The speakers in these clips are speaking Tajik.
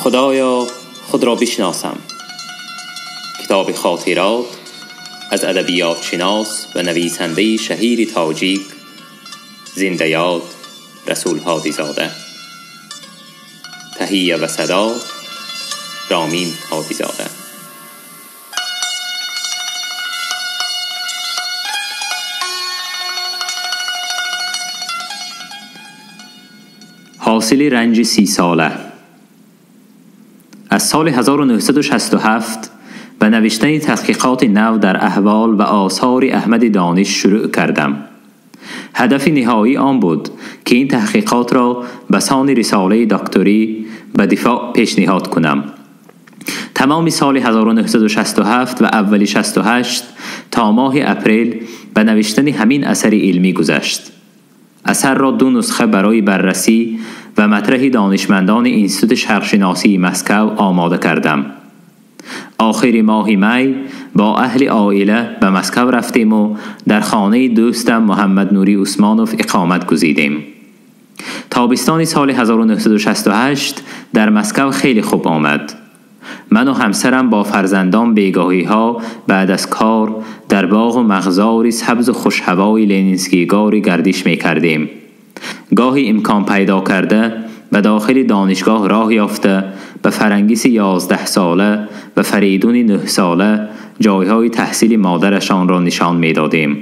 خدایا خود را بشناسم. کتاب خاطرات از ادبیات شناس و نویسنده شهیر تاجیک زنده یاد رسول هادی زاده. تهیه و صدا رامین هادی زاده. حاصل رنج 30 ساله. از سال 1967 به نوشتن تحقیقات نو در احوال و آثار احمد دانش شروع کردم. هدف نهایی آن بود که این تحقیقات را به سان رساله دکتری به دفاع پیشنهاد کنم. تمام سال 1967 و اول 68 تا ماه اپریل به نوشتن همین اثر علمی گذشت. اثر را 2 نسخه برای بررسی و مطرح دانشمندان اینستیتوت شرقشناسی مسکو آماده کردم. آخر ماه می با اهل عائله به مسکو رفتیم و در خانه دوستم محمد نوری عثمانوف اقامت گزیدیم. تابستان سال 1968 در مسکو خیلی خوب آمد. من و همسرم با فرزندان بیگاهی ها بعد از کار در باغ و مغزار سبز و خوشهوای لنینسکی گاری گردش می کردیم. گاهی امکان پیدا کرده به داخل دانشگاه راه یافته به فرنگیس 11 ساله و فریدون 9 ساله جایهای تحصیل مادرشان را نشان می دادیم.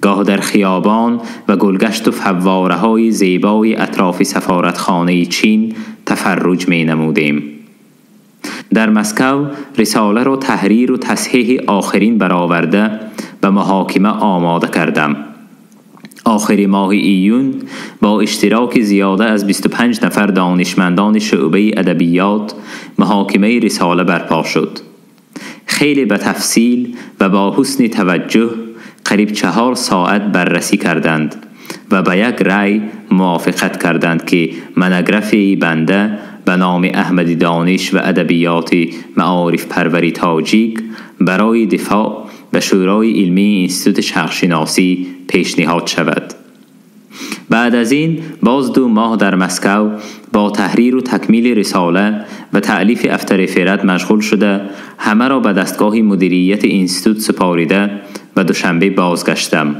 گاه در خیابان و گلگشت و فواره های زیبای اطراف سفارتخانه چین تفرج می نمودیم. در مسکو رساله را تحریر و تصحیح آخرین برآورده به محاکمه آماده کردم. آخر ماه ایون با اشتراک زیاده از 25 نفر دانشمندان شعبه ادبیات محاکمه رساله برپا شد. خیلی به تفصیل و با حسن توجه قریب 4 ساعت بررسی کردند و به یک رأی موافقت کردند که منوگرافی بنده به نام احمد دانش و ادبیات معارف پروری تاجیک برای دفاع به شورای علمی اینستیتوت شرقشناسی پیشنهاد شود. بعد از این باز 2 ماه در مسکو با تحریر و تکمیل رساله و تألیف افترفرت مشغول شده، همه را به دستگاه مدیریت اینستیتوت سپاریده و دوشنبه بازگشتم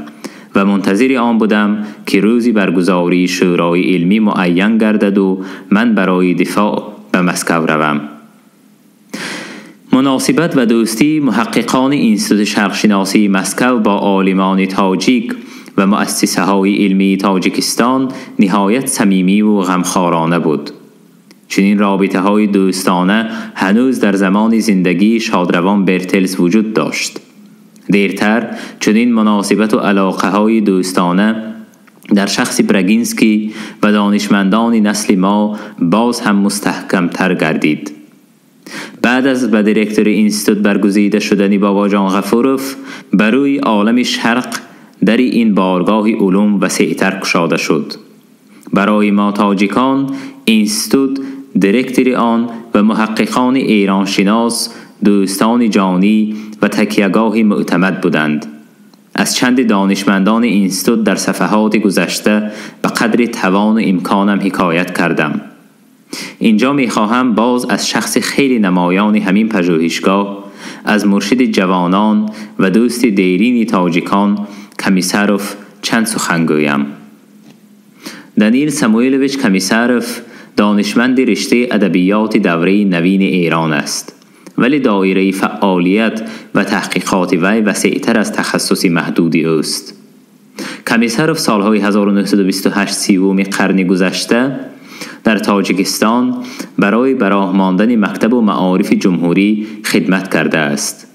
و منتظر آن بودم که روزی برگزاری شورای علمی معین گردد و من برای دفاع به مسکو روم. مناسبت و دوستی محققان اینستیتوت شرقشناسی مسکو با عالمان تاجیک و مؤسسه های علمی تاجیکستان نهایت صمیمی و غمخوارانه بود. چنین رابطه های دوستانه هنوز در زمان زندگی شادروان برتلز وجود داشت. دیرتر چنین مناسبت و علاقه های دوستانه در شخص برگینسکی و دانشمندان نسل ما باز هم مستحکم تر گردید. بعد از به دیرکتور اینستیتوت برگزیده شدن بابا جان غفوروف بروی عالم شرق در این بارگاه علوم وسیع‌تر گشاده شد. برای ما تاجیکان اینستیتوت، دیرکتور آن و محققان ایران شناس دوستان جانی و تکیه‌گاه معتمد بودند. از چند دانشمندان اینستیتوت در صفحات گذشته به قدر توان و امکانم حکایت کردم. اینجا میخواهم باز از شخص خیلی نمایان همین پژوهشگاه، از مرشد جوانان و دوست دیرین تاجیکان کمیساروف چند سخن گویم. دانیل ساموئلویچ کمیساروف دانشمند رشته ادبیات دوره نوین ایران است، ولی دایره فعالیت و تحقیقات وی وسیع‌تر از تخصص محدودی اوست. کمیساروف سالهای 1928 سیوم قرن گذشته در تاجیکستان برای براه ماندن مکتب و معارف جمهوری خدمت کرده است.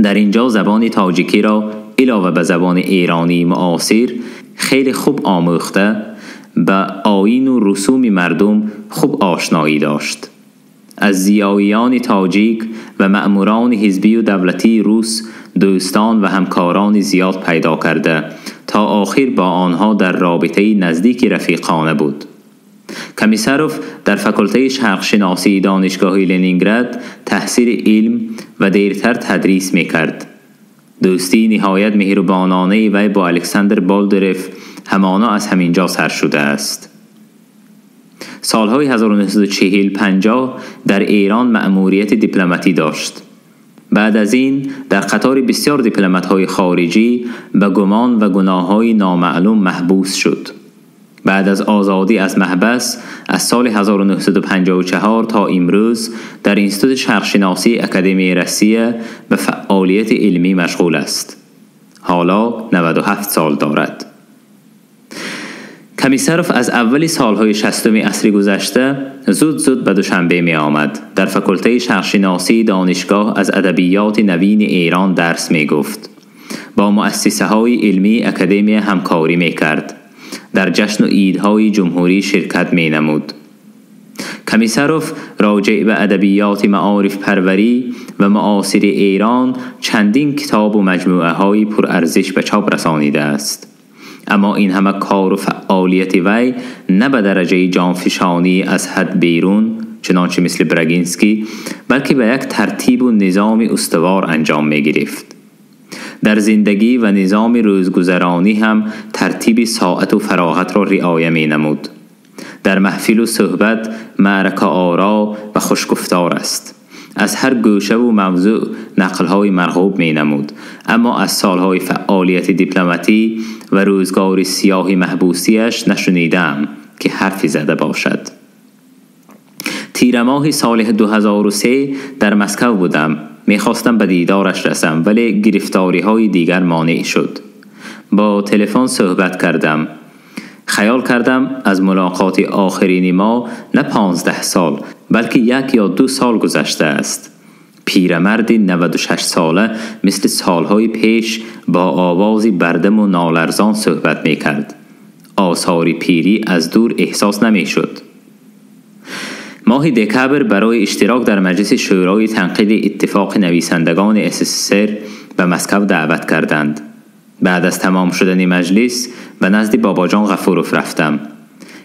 در اینجا زبان تاجیکی را علاوه به زبان ایرانی معاصر خیلی خوب آموخته، به آیین و رسوم مردم خوب آشنایی داشت. از زیاییان تاجیک و مأموران حزبی و دولتی روس دوستان و همکاران زیاد پیدا کرده تا آخر با آنها در رابطه نزدیک رفیقانه بود. کمیساروف در فاکولته شرقشناسی دانشگاه لنینگراد تحصیل علم و دیرتر تدریس میکرد. دوستی نهایت مهربانانه وی با الکساندر بالدرف همانا از همینجا سر شده است. Солҳои 1940-50 дар Эрон маъмурияти дипломатӣ дошт. Баъд аз ин дар қатори бисёр дипломатҳои хориҷӣ ба гумон ва гуноҳҳои номаълум маҳбус шуд. Баъд аз озодӣ аз маҳбас аз соли 1954 то имрӯз дар Институти шарқшиносии Академияи Россия ба фаъолияти илмӣ машғул аст. Ҳоло 97 сол дорад. Комиссаров аз аввали солҳои 60 асри гузашта зуд-зуд ба Душанбе меомад. Дар факултаи шарқшиносии донишгоҳ аз адабиёти навини Эрон дарс мегуфт. Бо муассисаҳои илмии академия ҳамкорӣ мекард. Дар ҷашну идҳои ҷумҳурӣ ширкат менамуд. Комиссаров роҷеъ ба адабиёти маорифпарварӣ ва муосири Эрон чандин китобу маҷмӯаҳои пурарзиш ба чоп расонидааст. Аммо ин ҳама кору фаъолияти вай на ба дараҷаи ҷонфишонӣ аз ҳад берун, чунончи мисли Брагинский, балки ба як тартибу низоми устувор анҷом мегирифт. Дар зиндагӣ ва низоми рӯзгузаронӣ ҳам тартиби соату фароғатро риоя менамуд. Дар маҳфилу суҳбат маъракаоро ва хушгуфтор аст. Аз ҳар гӯшаву мавзӯъ нақлҳои марғуб менамуд, аммо аз солҳои фаъолияти дипломатӣ ва рӯзгори сиёҳи маҳбусияш нашунидаам ки ҳарфи зада бошад. Тирамоҳи соли 2003 дар Москав будам. Мехостам ба дидораш расам, вале гирифториҳои дигар монеъ шуд. Бо телефон суҳбат кардам. Хаёл кардам аз мулоқоти охирини мо на 15 сол, балки 1 ё 2 сол гузаштааст. Пирамарди 96 сола мисли солҳои пеш бо овози бардаму ноларзон суҳбат мекард. Осори пирӣ аз дур эҳсос намешуд. Моҳи декабр барои иштирок дар маҷлиси шӯрои танқиди иттифоқи нависандагони СССР ба Москав даъват карданд. Баъд аз тамом шудани маҷлис ба назди Бобоҷон Ғафуров рафтам.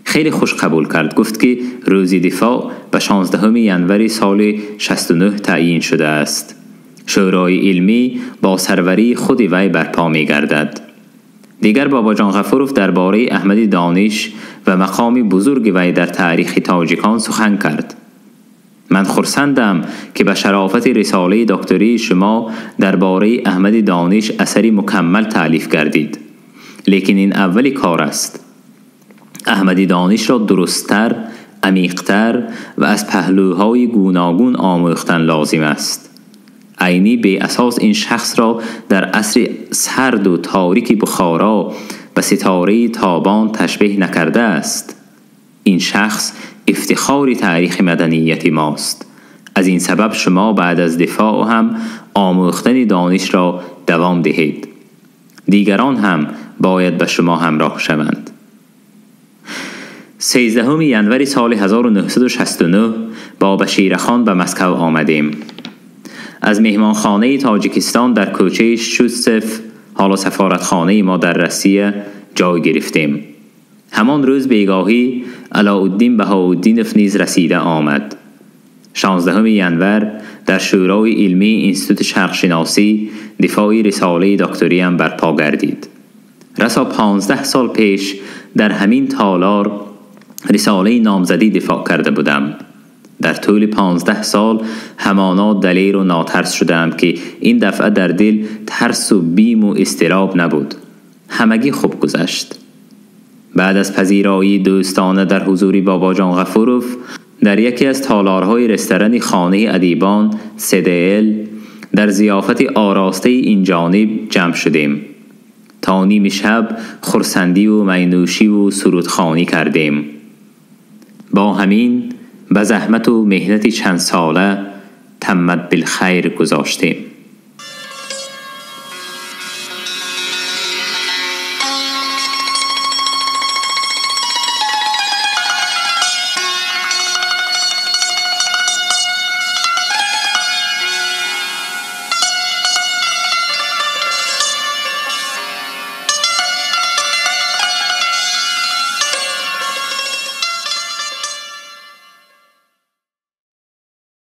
Хеле хуш қабул кард. Гуфт ки рӯзи дифоъ ба 16 январи соли 69 таъйин шудааст. Шӯрои илмӣ бо сарварии худи вай барпо мегардад. Дигар Бобоҷон Ғафуров дар бораи Аҳмади Дониш ва мақоми бузурги вай дар таърихи тоҷикон сухан кард. Ман хурсандам ки ба шарофати рисолаи доктории шумо дар бораи Аҳмади Дониш асари мукаммал таълиф гардид. Лекин ин аввали кор аст. Аҳмади Донишро дурусттар, амиқтар ва аз паҳлӯҳои гуногун омӯхтан лозим аст. Айнӣ беасос ин шахсро дар асри сарду торики Бухоро ба ситораи тобон ташбеҳ накардааст. Ин шахс ифтихори таърихи маданияти мост. Аз ин сабаб шумо баъд аз дифоъ ҳам омӯхтани донишро давом диҳед. Дигарон ҳам бояд ба шумо ҳамроҳ шаванд. 13 январи соли 1969 бо Баширахон ба Москав омадем. Аз меҳмонхонаи Тоҷикистон дар кӯчаи Шутсев, ҳоло сафоратхонаи мо дар Россия, ҷой гирифтем. Ҳамон рӯз бегоҳӣ Алоуддин Баҳоуддинов низ расида омад. 16 январ дар шӯрои илмии Институти шарқшиносӣ дифои рисолаи докториям барпо гардид. Расо 15 сол пеш дар ҳамин толор рисолаи номзадӣ дифоъ карда будам. Дар тӯли 15 сол ҳамоно далеру нотарс шудаам ки ин дафъа дар дил тарсу биму изтироб набуд. Ҳамагӣ хуб гузашт. Баъд аз пазироии дӯстона дар ҳузури Бобоҷон Ғафуров дар яке аз толорҳои ресторани хонаи адибон СДЛ дар зиёфати оростаи ин ҷониб ҷамъ шудем. То ними шаб хурсандиву майнӯшиву сурудхонӣ кардем. Бо ҳамин ба заҳмату меҳнати чандсола таммат билхайр гузоштем.